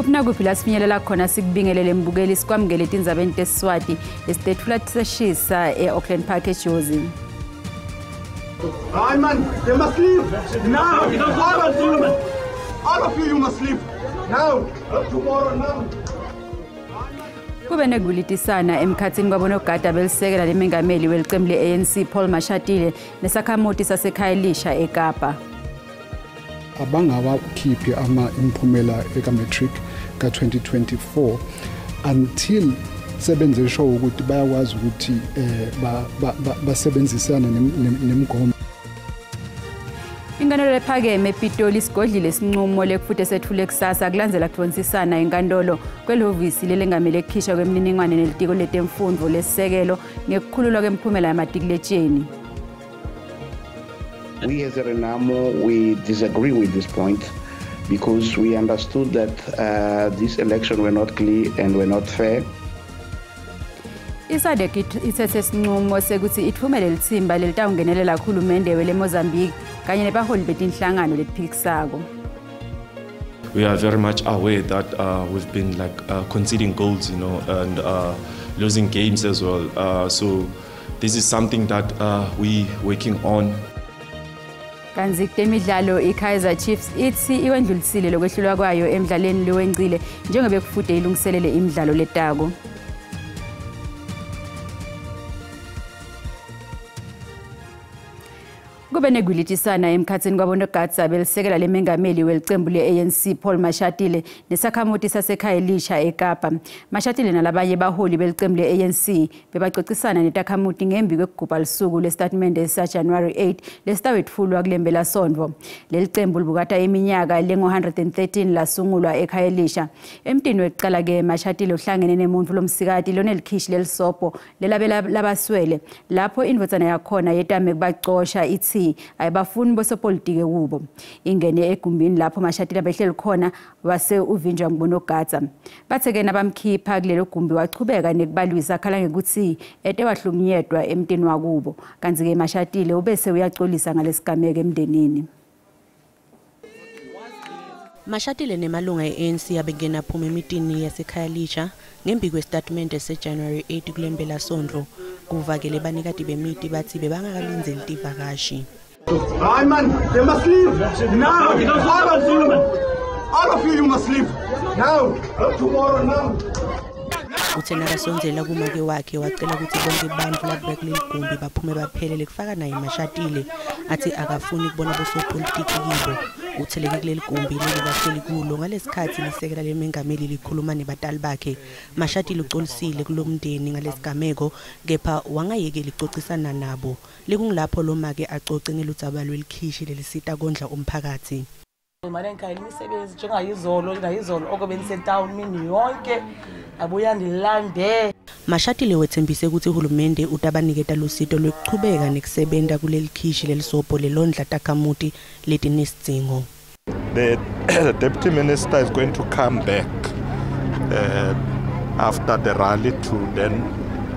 Kuphi nakuphi la sifinyelela khona sikubingelele mbukeli sikwamukele etindzabeni tesiswati lesitetfula tiseshisa e-Auckland Park eJozi. Hayi man, they must leave now. All of you, all of you, you must leave now. Tomorrow now. Kube nekulitisana emkhatsini kwabonogada belisekela lemengameli welicembu le-ANC Paul Mashatile nesakhamuti saseKhayelitsha eKapa. Abangawakhiphi ama imiphumela eka-matric ka-2024 until sebenze sure ukuthi bayakwazi ukuthi basebenzisane nemigomo. Inkantolo lephakeme ePitoli isigodlile isinqumo lekufute sethule kusasa kulandzela kudvonsisana enkantolo kwelihhovisi lelengamele kukhishwa kwemininingwane nelitiko letemfundvo lesisekelo ngekukhululwa kwemiphumela yamatikuletsheni. We as a Renamo, we disagree with this point because we understood that this election were not clear and were not fair. I-SADC ithethe isinqumo sekuthi itfumele litsimba lelitawungenelela hulumende wele-Mozambique kanye nebaholi betinhlangano letiphikisako. We are very much aware that we've been conceding goals, and losing games as well. So this is something that we working on. Kanti kutemidlalo i-Kaizer Chiefs ithi iwendlulisile lokwehlulwa kwayo emdlalweni lowencile njengoba kufude ilungiselele imidlalo letako. Kube nekwilitisana emkhatsini kwabonogadza belisekela lemengameli welicembu le-ANC Paul Mashatile nesakhamuti saseKhayelitsha eKapa. Mashatile nalabanye baholi belicembu le-ANC bebacocisana netakhamuti ngembi kwekugubha lusuku lwesitatimende sa-January 8 lesitawetfulwa kulempelasonto. Leli cembu libukata iminyaka lengu-113 lasungulwa eKhayelitsha. Emtini wekucala-ke Mashatile uhlangene nemuntfu lomsikati lonelikhishi lelisobho lelabela labaswele lapho indvodzana yakhona yetame kubacosha ithi ayibafuni bosopolitiki kubo. Ingene egumbini lapho Mashatile behleli khona wase uvinjwa ngubonogadza. Bathe-ke nabamkhipha kulelo gumbi wachubeka nekubalwisa akhala ngekuthi ete wahlukunyedwa emtini wakubo. Kantsi-ke Mashatile ubese uyacolisa ngalesigameko emndenini. Mashatile nemalunga e-ANC abengena phuma emitini yaseKhayelitsha ngembi kwesitatimende se-January 8 kulempelasonto. Kuvakele banikati bemiti bathi bebangakalindzeli tivakashi. Hayi man, they must leave now. All of you, all of you, you must leave now. Tomorrow now. Uthe nakasondzela kumake wakhe wacela ukuthi bonke bantfu labekuleli gumbi baphume baphelele kufaka naye Mashatile athi akafuni kubona bosopolitiki kibo. Utheleke kuleli gumbi leli kulo ngalesikhathi lisekela lemengameli likhuluma nebatali bakhe. Mashatile ucolisile kulomndeni ngalesigameko kepha wangayekeli kucocisana nabo. Lekungilapho lo make acoce ngeludzaba lwelikhishi lelisita kondla umphakathi. Imali engikhayela imisebenzi njengayizolo ngayizolo oko benisetawuni mini yonke abuya ndilande. Mashatile wethembise ukuthi uhulumende utabaniketa lusito lwekuchubeka nekusebenta kuleli khishi lelisobho lelondla takhamuti letinesidzingo. The deputy minister is going to come back after the rally to then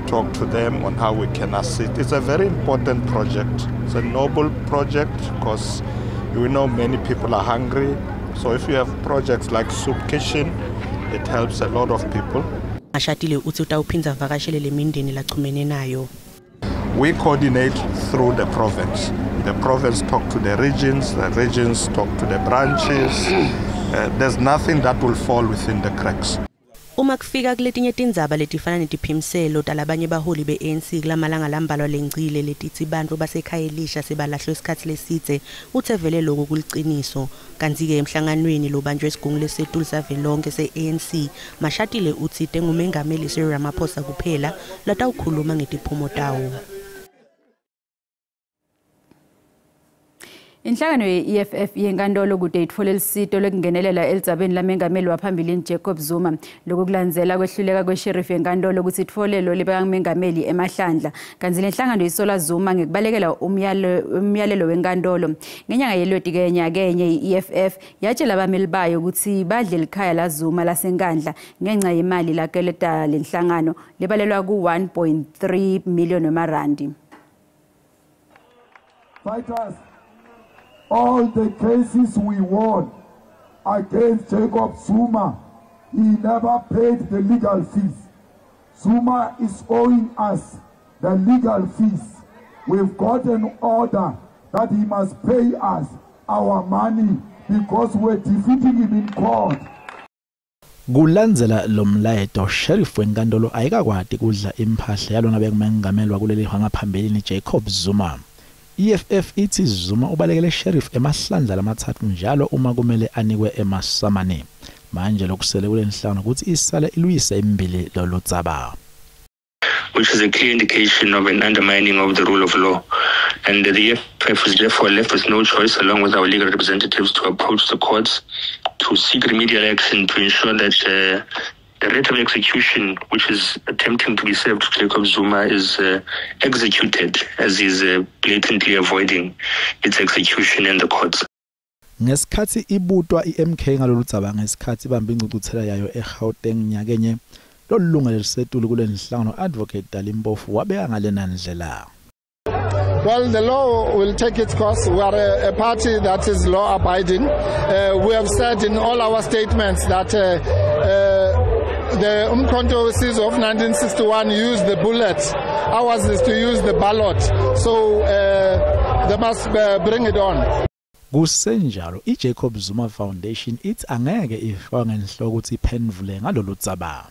talk to them on how we can assist. It's a very important project. It's a noble project because we know many people are hungry. So if you have projects like Soup Kitchen, it helps a lot of people. Mashatile uthi utawuphinza avakashele lemindeni lachumene nayo. We coordinate through the province. The province talk to the regions talk to the branches. There's nothing that will fall within the cracks. Uma kufika kuletinye tindzaba letifana netiphimselo talabanye baholi be-ANC kulamalanga lambalwa lengcile letitsi bantfu baseKhayelitsha sebalahlwe isikhatsi lesidze uthe vele lokhu kuliciniso. Kantsi-ke emhlanganweni lobanjwe esigungu lesetulu savelonkhe se-ANC Mashatile utsite ngumengameli Cyril Ramaphosa kuphela latawukhuluma ngetiphumo tawo. Inhlangano ye-EFF yenkantolo kude itfole lisito lokungenelela elidzabeni lamengameli waphambilini Jacob Zuma. Lokhu kulandzela kwehluleka kwesheriff yenkantolo ukuthi itfole lo lebekamengameli emahlandla. Kantsi lenhlangano isola Zuma ngekubalekela umyalelo wenkantolo. Ngenyanga yeLweti-ke nyakenye i-EFF yatshela abameli bayo ukuthi badle likhaya la Zuma laseNkandla ngenxa yemali lakeleta lenhlangano lebalelwa ku-1.3 million wemarandi. Fighters, all the cases we won against Jacob Zuma He never paid the legal fees. Zuma is owing us the legal fees. We've got an order that he must pay us our money because we're defeating him in court. Kulandzela lo mlayeto, sheriff wenkantolo ayikakwati kudla imphahla yalona bekumengamelwa kuleli ngaphambilini Jacob Zuma. EFF ithi Zuma ubalekele sheriff emahlandla lamathathu njalo uma kumele anikwe emasamane. Manje lokusele kule nhlangano ukuthi isale ilwise imbili lolu dzaba. Which is a clear indication of an undermining of the rule of law. And the EFF is therefore left with no choice, along with our legal representatives, to approach the courts to seek remedial action to ensure that the writ of execution, which is attempting to be served to Jacob Zuma, is executed, as he's blatantly avoiding its execution in the courts. Ngesikhathi ibutwa iMK ngalolu dzaba ngesikhathi ibamba ingcungcuthela yayo eGauteng nyakenye, lolunga lelisetulu kule nhlangano Advocate Dali Mpofu wabeka ngalena ndlela. Well, the law will take its course. We are a party that is law abiding. We have said in all our statements that the Umkhonto weSizwe of 1961 used the bullet. Ours is to use the ballot. So they must bring it on. Kusenjalo, iJacob Zuma Foundation ithi angeke ifake ngenhloko ukuthi iphendvule ngalolu dzaba.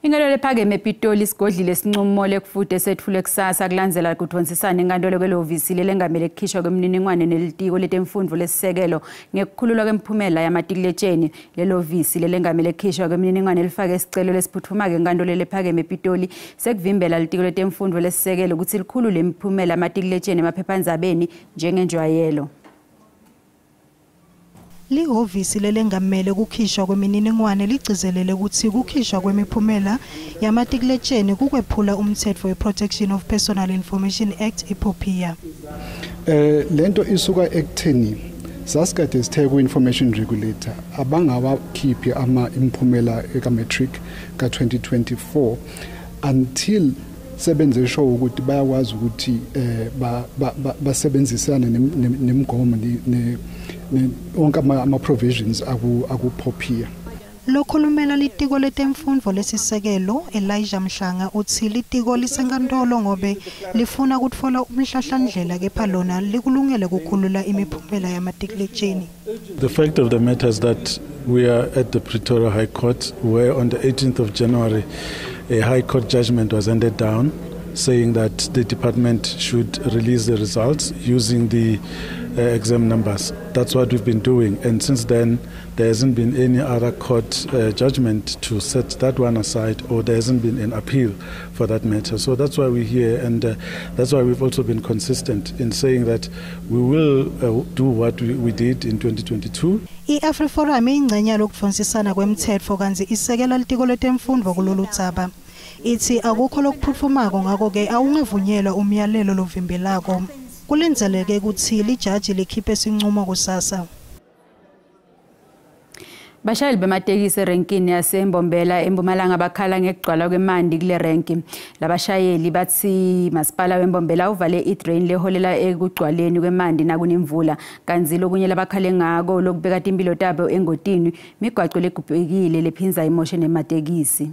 Inkantolo ephakeme ePitoli isigodlile isinqumo lekufude sethulwe kusasa kulandzela kudvonsisana inkantolo kwelihhovisi lelengamele kukhishwa kwemininingwane nelitiko letemfundvo lesisekelo ngekukhululwa kwemiphumela yamatikuletsheni. Lelovisi lelengamele kukhishwa kwemininingwane lifake isicelo lesiphutfumako enkantolo lephakeme ePitoli sekuvimbela litiko letemfundvo lesisekelo kutsi likhulule imiphumela yamatikuletsheni emaphephandzabeni njengenjwayelo. Lihhovisi lelengamele kukhishwa kwemininingwane ligcizelele kutsi kukhishwa kwemiphumela yamatikuletsheni kukwephula umtsetfo we-Protection of Personal Information Act, iPOPIA. Lento isuka ekutheni sasikade sithe ku-information regulator abangawakhiphi ama imiphumela eka-matric ka-2024 until sebenze sure ukuthi bayakwazi ukuthi basebenzisane nemigomo wonke ama-provisions aku-POPIA. Lokhulumela litiko letemfundvo lesisekelo Elijah Mhlanga utsi litiko lisenkantolo ngobe lifuna kutfola umhlahlandlela, kepha lona likulungele kukhulula imiphumela yamatikuletsheni. The fact of the matter is that we are at the Pretoria High Court, where on the 18th of January a High Court judgment was handed down saying that the department should release the results using the exam numbers. That's what we've been doing, and since then there hasn't been any other court judgment to set that one aside, or there hasn't been an appeal for that matter. So that's why we're here, and that's why we've also been consistent in saying that we will do what we did in 2022. I-AfriForum iyingcenye yalokudvonsisana kwemtsetfo kantsi isekela litiko letemfundvo kulolu dzaba. Itsi akukho lokuphutfumako, ngako-ke awungavunyelwa umyalelo lovimbelako. Kulindzeleke kutsi lijaji likhiphe sincumo kusasa. Bashayeli bematekisi erenkini yaseMbombela eMpumalanga bakhala ngekugcwala kwemanti kule renki. Labashayeli batsi masipala weMbombela uvale idrain leholela ekugcwaleni kwemanti nakunemvula, kantsi lokunye labakhale ngako lokubeka timphilo tabo engotini migwaco legubhekile lephindza imoshe nematekisi.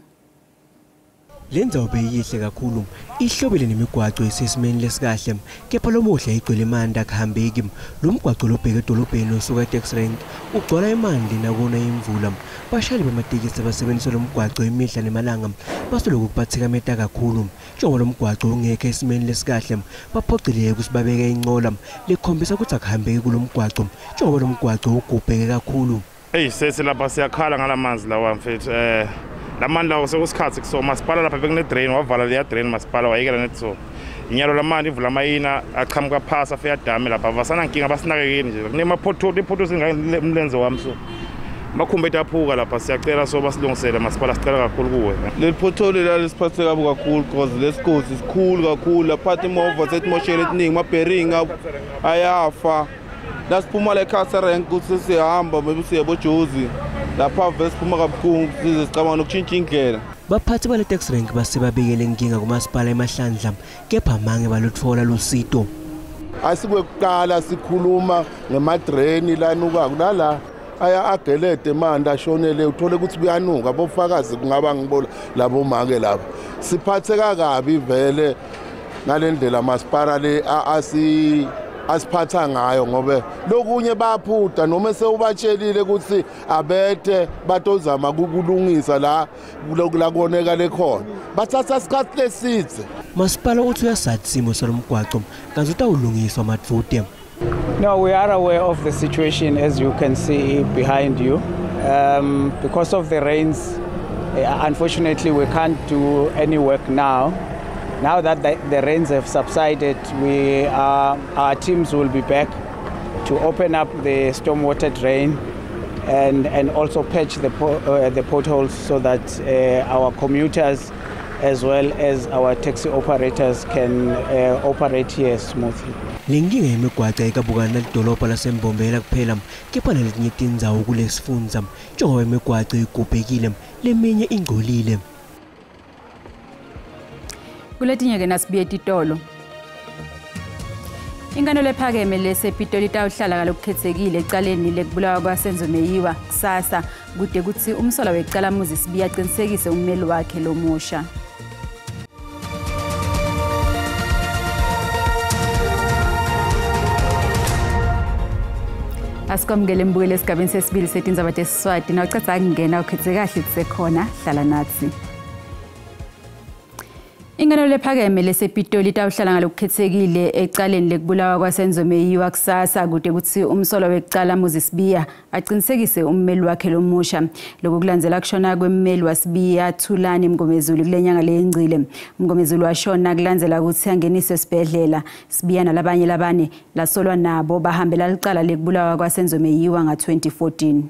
Le ndzawo beyihle kakhulu, ihlobile nemigwaco isesimeni lesikahle, kepha lomuhla igcwele emanti, akuhambeki. Lo mgwaco lobheke edolobheni osuka e-taxi rank ugcwala emanti nakuna imvula. Bashayeli bamatekisi abasebenzisa lo mgwaco imihla nemalanga basoloku kubathikameta kakhulu, njengoba lo mgwaco ungekho esimeni lesikahle. Baphoceleke ukuthi babeke incola lekhombisa ukuthi akuhambeki kulo mgwaco, njengoba lo mgwaco ugubheke kakhulu. Eyi, sesi lapha siyakhala ngalamanzi lawa mfethu. Lamanti lawo sekusikhathi kuso masipala lapha bekune-drain, wavala leya drain masipala, wayekela nethi so inyalo lamanti ivula amayina aqhamuka phasi afika adame lapha. Avasanankinga, basinakekeni nje, kunema-pothole, i-pothole singamlenze wami, so makhumbi ethu aphuka lapha. Siyacela so basilungisele masipala, sicela kakhulu kuwe. Leli pothole la lisiphathe kabi kakhulu because lesigodi sikhulu kakhulu lapha, imova setimoshele etiningi, ama-bearing ayafa. Nasiphuma la ekhasa rank ukuthi sihamba maybe siye boJozi lapha, vele siphuma kabuhlungu, size sicabanga nokushintsha indlela. Baphathi bale taxi rank basebabikele inkinga kumasipala emahlandla, kepha mange balutfola lusito. Asikwekuqala sikhuluma ngemadrain lanukako nala. Aya agelede manje ashonele uthole ukuthi kuyanuka bofakazi kungaba ngibola labo make laba. Siphatheka kabi vele ngalendlela masipala le asiphatha ngayo ngoba lokunye baphuda noma sewubatshelile ukuthi abethe batozama ukulungisa la koneka lekhona bathatha isikhathi lesithe. Masipala uthi uyasathi simo salomgwaco kanti utawulungiswa madvute. No, we are aware of the situation as you can see behind you. Because of the rains, unfortunately we can't do any work now. Now that the rains have subsided, our teams will be back to open up the stormwater drain and also patch the potholes so that our commuters as well as our taxi operators can operate here smoothly. Lenkinga yemigwaco ayikabukani nalidolobha laseMbombela kuphela kepha naletinye tindzawo kulesifundza njengoba imigwaco igubhekile leminye ingcolile. Kuletinye-ke nasibuye titolo. Inkantolo ephakeme lesePitoli itawuhlala ngalokukhethekile ecaleni lekubulawa kwaSenzo Meyiwa kusasa kude kutsi umsolwa wekucala Muzi Sibiya aqinisekise ummeli wakhe lomusha. Asikwamukele mbukeli esigabeni sesibili setindzaba tesiswati. Nawucedza kungena ukhethe kahle kusekhona, hlala natsi. Inkantolo lephakeme lesePitoli itawuhlala ngalokukhethekile ecaleni lekubulawa kwaSenzo Meyiwa kusasa kude kutsi umsolwa wekucala Muzi Sibiya aqinisekise ummeli wakhe lomusha. Lokhu kulandzela kushona kwemmeli waSibiya Thulani Mngomezulu kule nyanga leyengcile. Mngomezulu washona kulandzela kutsi angeniswe esibhedlela. Sibiya nalabanye labane lasolwa nabo bahambela licala lekubulawa kwaSenzo Meyiwa nga-2014.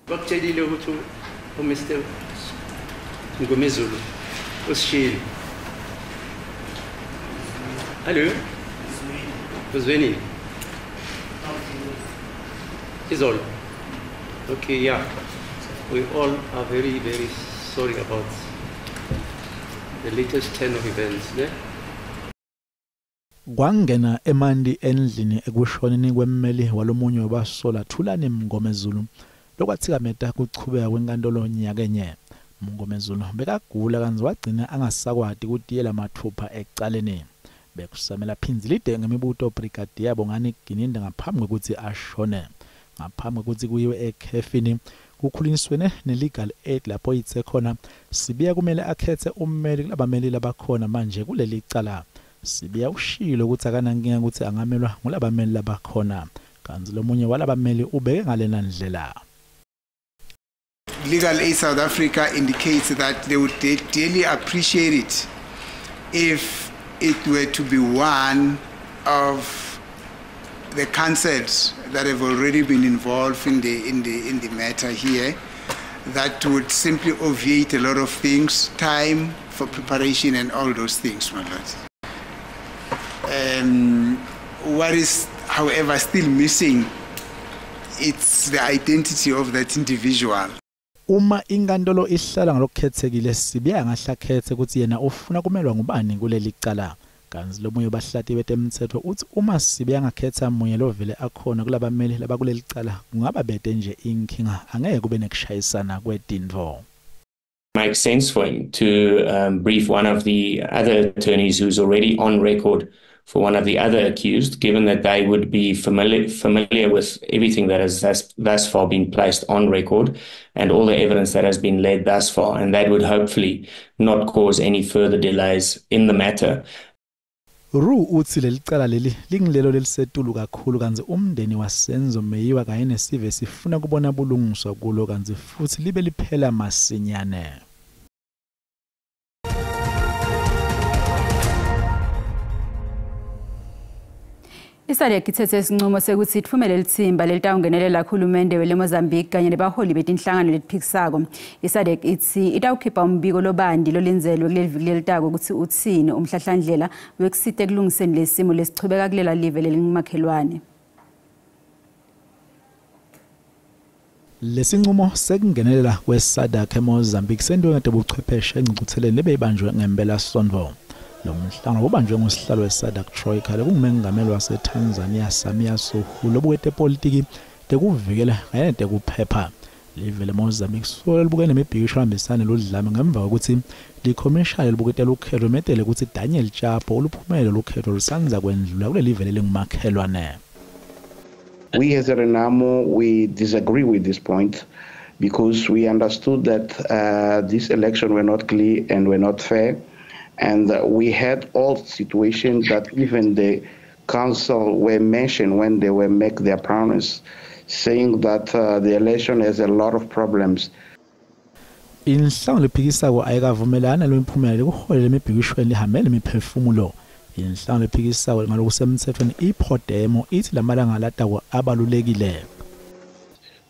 Bakutshelile ukuthi uMr Mngomezulu usishilo. Hallo? Uzweni? Izolo. Okay, yeah. We all are very, very sorry about the latest turn of events, ne? Kwangena emanti endlini ekushoneni kwemmeli walomunye wabasola Thulani Mngomezulu lokwathikameta kuchubeka kwenkantolo nyakenye. Mngomezulu bekagula kanzi wagcina angasakwati kutiyela mathupha ecaleni. Bekusamela phinzilide ngemibuto brigadier Bongani Gininda ngaphambi kwekutsi ashone. Ngaphambi kwekutsi kuyiwe ekhefini kukhulunyiswene ne-legal aid lapho itse khona Sibiya kumele akhethe ummeli kulabameli labakhona manje kuleli cala. Sibiya ushilo ukuthi akanankinga ukuthi angamelwa ngulabameli labakhona kanti lomunye walabameli ubeke ngalena ndlela. Legal Aid South Africa indicates that they would dearly appreciate it if it were to be one of the councils that have already been involved in the matter here. That would simply obviate a lot of things, time for preparation and all those things, my lord. What is, however, still missing, it's the identity of that individual. Uma inkantolo ihlala ngalokukhethekile Sibiya angahle akhethe ukuthi yena ufuna kumelwa ngubani kuleli cala. Kanti lomunye bahlati betemthetho uthi uma Sibiya angakhetha munye lovele akhona kulabameli labakuleli cala kungaba bede nje inkinga angeke kube nekushayisana kwetintfo. Makes sense for him to brief one of the other attorneys who's already on record for one of the other accused, given that they would be familiar with everything that has thus far been placed on record and all the evidence that has been led thus far, and that would hopefully not cause any further delays in the matter. Ru uthi lelicala leli lingilelo lelisetulu kakhulu kanzi umndeni waSenzo Meyiwa kanye nesive sifuna kubona bulungiswa kulo kanzi futhi libe liphela masinyane. I-SADC ithethe isinqumo sekuthi itfumele litsimba lelitawungenelela hulumende weleMozambique kanye nebaholi betinhlangano letiphikisako. I-SADC itsi itawukhipha umbiko lobandi lolindzelwe kuleli viki lelitako ukuthi utsini umhlahlandlela wekusita ekulungiseni lesimo lesichubeka kulela live lelingumakhelwane. Lesinqumo sekungenelela kwe-SADC eMozambique sentiwe ngetebuchwepheshe engcungcutheleni lebeyibanjwe ngempelasonto. Lo mhlangano ubanjwe ngusihlalo we-SADC Troika lokungumengameli waseTanzania Samia Suluhu lobuketepolitiki tekuvikela kanye netekuphepha. Live leMozambique solo libuke nemibhikisho ehambisana lodlame ngemva kokuthi likhomishana libuketela ukhetho limetele ukuthi Daniel Chapo uluphumele lukhetho lusandza kwendlula kuleli vele lengumakhelwane. We as a Renamo, we disagree with this point because we understood that this election were not clear and were not fair, and we had all situations that even the council were mentioned when they were make their promise, saying that the election has a lot of problems. Inhlangano lephikisako ayikavumelani nalemiphumela lekuholela emibhikishweni lihambele imiphefumulo. Inhlangano lephikisako ngalokusemthethweni iPodemo ithi lamalanga latako abalulekile.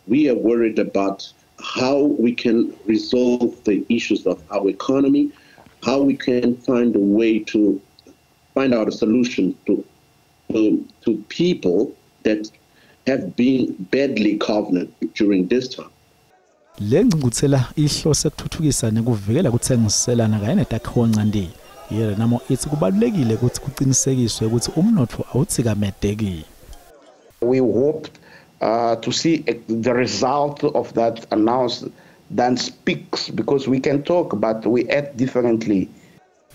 We are worried about how we can resolve the issues of our economy, how we can find a way to find out a solution to people that have been badly covenant during this time. Le ngcungcuthela ihlose kuthuthukisa nekuvikela kuthengiselana kanye netakhiwoncandi. IRenamo ithi kubalulekile ukuthi kuqinisekiswe ukuthi umnotfo awutsikamedeki. We hoped to see the result of that announced than speaks, because we can talk but we act differently.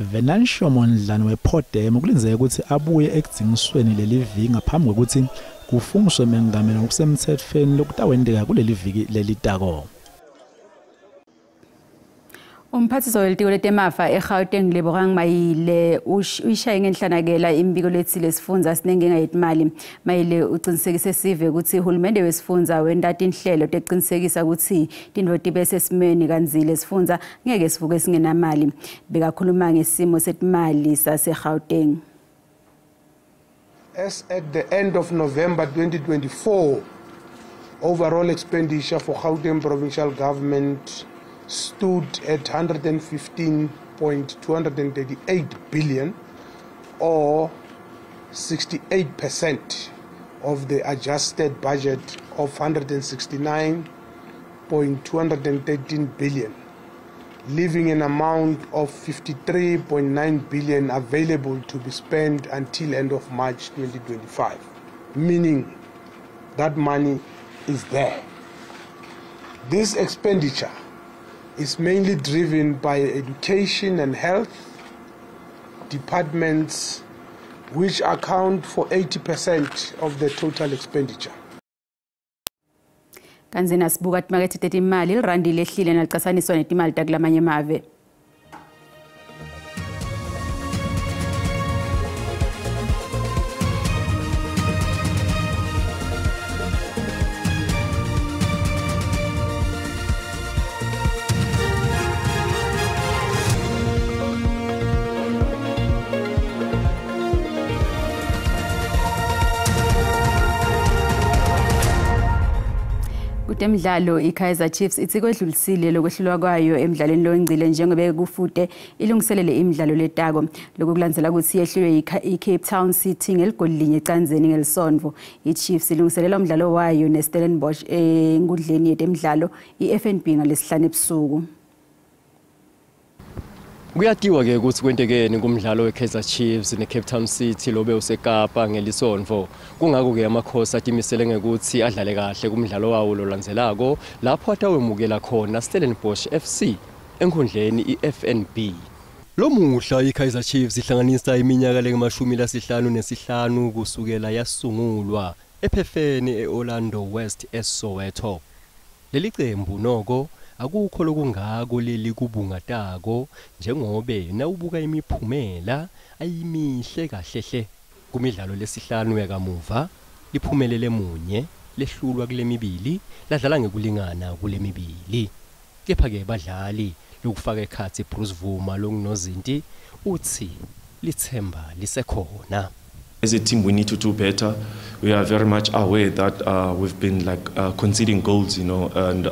Venancio Mondlane wePodemo kulindzeleke ukuthi abuye ekudzingisweni leli viki ngaphambi kokuthi kufungiswe mengameli ngokusemthethweni lokutawenteka kuleli viki lelitako. Umphathiswa welitiko letemafa eGauteng Lebogang Maile uyishaye ngenhlanakela imbiko lethi lesifundza sinenkinga yetimali. Maile uqinisekise sive ukuthi uhulumende wesifundza wenta tinhlelo tekuqinisekisa ukuthi tintfo tibe sesimeni kantsi lesifundza ngeke sivuke singenamali. Bekakhuluma ngesimo setimali saseGauteng. As at the end of November 2024, overall expenditure for Gauteng provincial government stood at 115.238 billion, or 68% of the adjusted budget of 169.213 billion, leaving an amount of 53.9 billion available to be spent until end of March 2025, meaning that money is there. This expenditure is mainly driven by education and health departments, which account for 80% of the total expenditure. Kantsi nasibuka timakethe tetimali, lirandi lehlile nalicatsaniswa netimali takulamanye emave. Kutemidlalo iKaizer Chiefs ithi kwedlulisile lokwehlulwa kwayo emidlalweni longcile njengoba kufute ilungiselele imidlalo letako. Lokhu kulandzela ukuthi yehlulwe iCape Town City ngeligoli linye ecandzeni ngelisonto. iChiefs ilungiselela umdlalo wayo neStellenbosch enkundleni yetemidlalo iFNB ngalesihlanu ebusuku. Kuyatiwa ke ukuthi kwentekeni kumdlalo weKaizer Chiefs neCape Town City lobe useKapa ngelisonto. Kungako ke amakhosi atimisele ngekuthi adlale kahle kumdlalo wawo lolandzelako lapho atawemukela khona Stellenbosch FC enkundleni iFNB. Lomuhla iKaizer Chiefs ihlanganisa iminyaka lengu-55 kusukela yasungulwa ephefeni eOrlando West eSoweto. Leli cembu noko akukho lokungako leli kubungatako njengobe nawubuka imiphumela ayimihle kahlehle. Kumidlalo lesihlanu yakamuva liphumelele munye, lehlulwa kule mibili, ladlala ngekulingana kule mibili. Kepha ke badlali lokufaka ekhatsi Bruce Vuma longunozinti uthi lithemba lisekhona. As a team, we need to do better. We are very much aware that we've been conceding goals, you know, and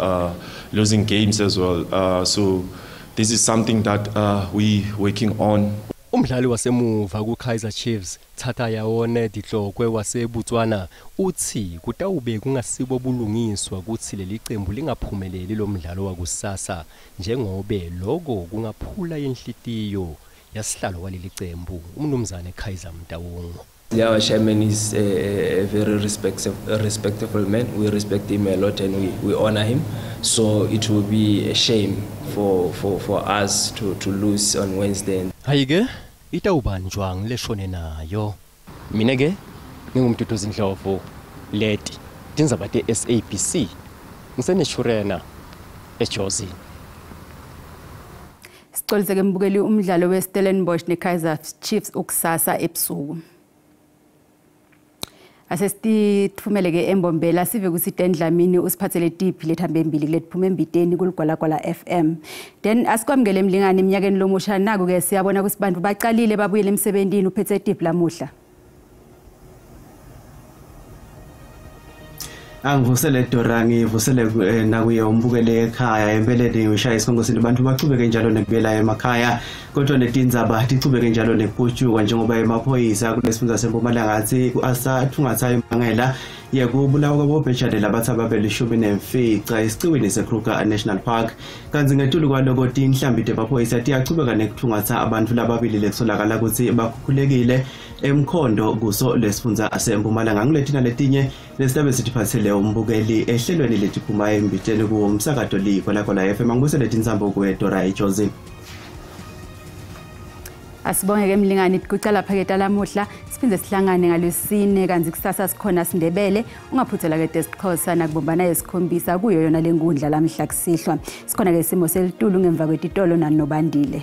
losing games as well. So this is something that we working on. Umdlali wasemuva ku-Kaizer Chiefs Thatayaone Ditlhokwe waseBotswana uthi kutawube kungasibo bulungiswa ukuthi leli qembu lingaphumeleli lo mdlalo wakusasa njengobe lokho kungaphula inhlitiyo yasihlalo waleli qembu umnumzane Kaizer Motaung. Our chairman is a very respectable man. We respect him a lot and we honor him. So it will be a shame for us to lose on Wednesday. Hayi-ke itawubanjwa ngileshone nayo. Mina-ke ngingumduduzi Ndlovu leti tindzaba te-SABC ngiseNaturena eJozi. Sixolise-ke mbukeli, umdlalo we-Stellenbosch ne-Kaizer Chiefs ukusasa ebusuku. Asesitfumele-ke eMbombela sive kutsi Dan Dlamini usiphathele tiphi lethambe embili kuletiphume embiteni kuligwalagwala FM. Then asikwamukele emlingani eminyakeni lomusha, naku-ke siyabona kutsi bantfu bacalile babuyele emsebentini. Uphethe tiphi lamuhla? Angivusele Dora, ngivusele nakuye umbukele ekhaya. Empeleni ngishaya isikhongozini, abantu bachubeke njalo nekubuyela emakhaya, kodwa netindzaba tichubeke njalo nekuputshuka njengoba emaphoyisa kulesifundza seMpumalanga atsi asathungatsa imbangela yekubulawa kwabobhejane labatsi ababelishumi nemfica esiciwini seKruger National Park. Kantsi ngetulu kwaloko tinhlambi temaphoyisa tiyachubeka nekuthungatsa abantu lababili lekusolakala kutsi bakhukhulekile emkhondo kuso lesifundza seMpumalanga. Nguletina letinye lesitabe sitiphatsele umbukeli ehlelweni letiphuma embiteni kuwo umsakato Ligwalagwala FM. Angibusele tinsambo kuwe Dora eJozi. Asibongeke mlingani, kucala phaketa lamuhla siphinde sihlangane ngalwesine, kanti kusasa sikhona siNdebele. Ungaphuthela ke tesixhosa nakubombana yesikhombisa kuyo yona lenkundla lamhla kusihlwa. Sikhona ke isimo selitulu ngemva kwetitolo nanobandile.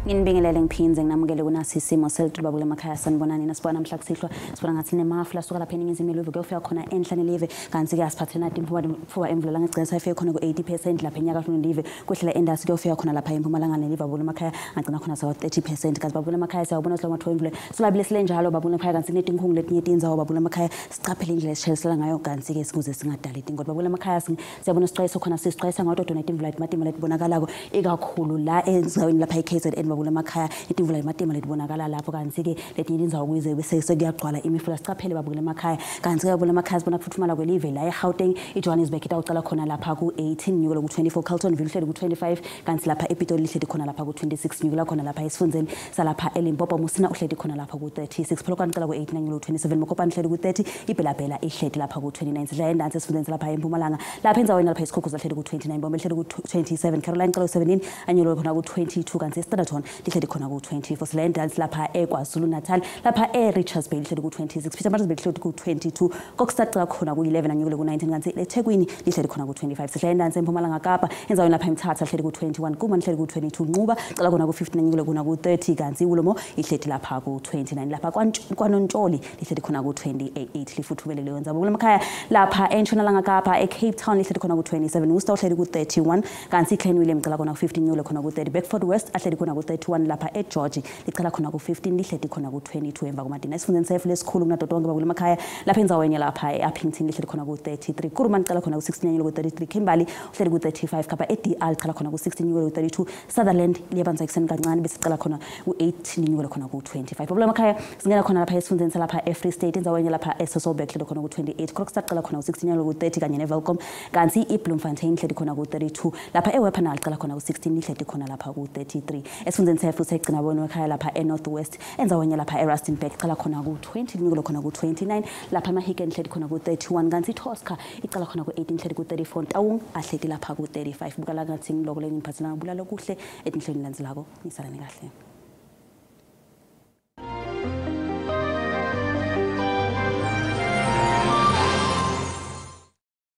Nginibingelele ngiphindze nginamukele kunasi isimo selitulu kule makhaya. Sanibonani nasibona namhla kusihlwa, sibona ngathi nemafu asuka lapha eningizimu yelive kuyofika khona enhla nelive, kanti-ke asiphathele nati imfuba emvula langagcina sayifike khona ku-80% lapha enyakatfo nelive, kwehlela endasi kuyofika khona lapha empumalanga nelive babule emakhaya ngagcina khona sawa-30%. Kanti babule emakhaya siyawubona sila mathuba emvula silabile silenjalo babule emakhaya, kanti kunetinkhungu letinye tindzawo babule emakhaya sicaphele indlela esishayelisela ngayo, kanti-ke sikuze singadali tingoti. Babule emakhaya siyabona sicwayiso khona sisicwayisa ngato tona timvula letimatima letibonakalako ikakhulu la endzaweni lapha e-KZN babule emakhaya itimvula lematima letibonakala lapho, kanti-ke letinye tindzawo kuze bese sekuyagcwala imifula. Sicaphele babukele emakhaya. Kanti-ke babukele emakhaya sibona kufutfumala kwelive la eGauteng, iJohannesburg itawucala khona lapha ku-18 nyukela ku-24, Carltonville uhleli ku-25, kanti lapha ePitoli lihleli khona lapha ku-26 nyukela khona lapha esifundzeni salapha eLimpopo, Musina uhleli khona lapha ku-36, Polokwane ucala ku-8 nyukela ku-27, Mokopane uhleli ku-30, iBelabela ihleli lapha ku-29. Sidla endansi esifundzeni salapha eMpumalanga, lapha endzaweni lapha eSikhukhune uhleli ku-29, Bombe uhleli ku-27, Caroline ucala ku-17 anyukela khona ku-22, kanti eStanderton lihleli khona ku-24. Silendansi lapha eKwaZulu Natal, lapha eRichards Bay lihleli ku-26, Pietermaritzburg lihleli ku-22, Kokstad cala khona ku-11 anyukele ku-19, kanti eThekwini lihleli khona ku-25. Silendansi eMpumalanga Kapa, endzaweni lapha eMthatha lihleli ku-21, Kuma lihleli ku-22, Nquba cala khona ku-15 anyukele khona ku-30, kanti iWulomo ihleli lapha ku-29, lapha kwaNontsholi lihleli khona ku-28 lifuthumele leyo ndzawo. Kulemakhaya lapha eNtshonalanga Kapa, eCape Town lihleli khona ku-27, Worcester uhleli ku-31, kanti iClan William cala khona ku-15 nyukele khona ku-30, Bedford West ahleli khona ku-31, lapha eGeorge licala khona ku-15 lihleli khona ku-22 emva kwamadina. Esifundeni sefu lesikhulu kunato tonke bakule emakhaya lapha endzaweni lapha e-Upington lihleli khona ku-33, Kuruman licala khona ku-16 nyukele ku-33, Kimberley uhleli ku-35, Kapa e-DR licala khona ku-16 nyukele ku-32, Sutherland liyabanza ekuseni kancane bese licala khona ku-8 linyukele khona ku-25. Bakule emakhaya singena khona lapha esifundeni salapha e-Free State, endzaweni lapha eSasolburg lihleli khona ku-28, Krogstad licala khona ku-16 nyukele ku-30 kanye neWelkom, kanti iBloemfontein lihleli khona ku-32, lapha eWepener licala khona ku-16 lihleli khona lapha ku-33. Esifundeni sefu segcina bona ekhaya lapha eNorth West, endzaweni lapha eRustenburg icala khona ku-20 linyukele khona ku-29, lapha eMahikeng lihleli khona ku-31, kanti iTosca icala khona ku-18 lihleli ku-34, Taung ahleli lapha ku-35. Bukala ngathi ngiloko lengiphathelanga bulalo kuhle etinhlelweni landzelako. Nisalane kahle.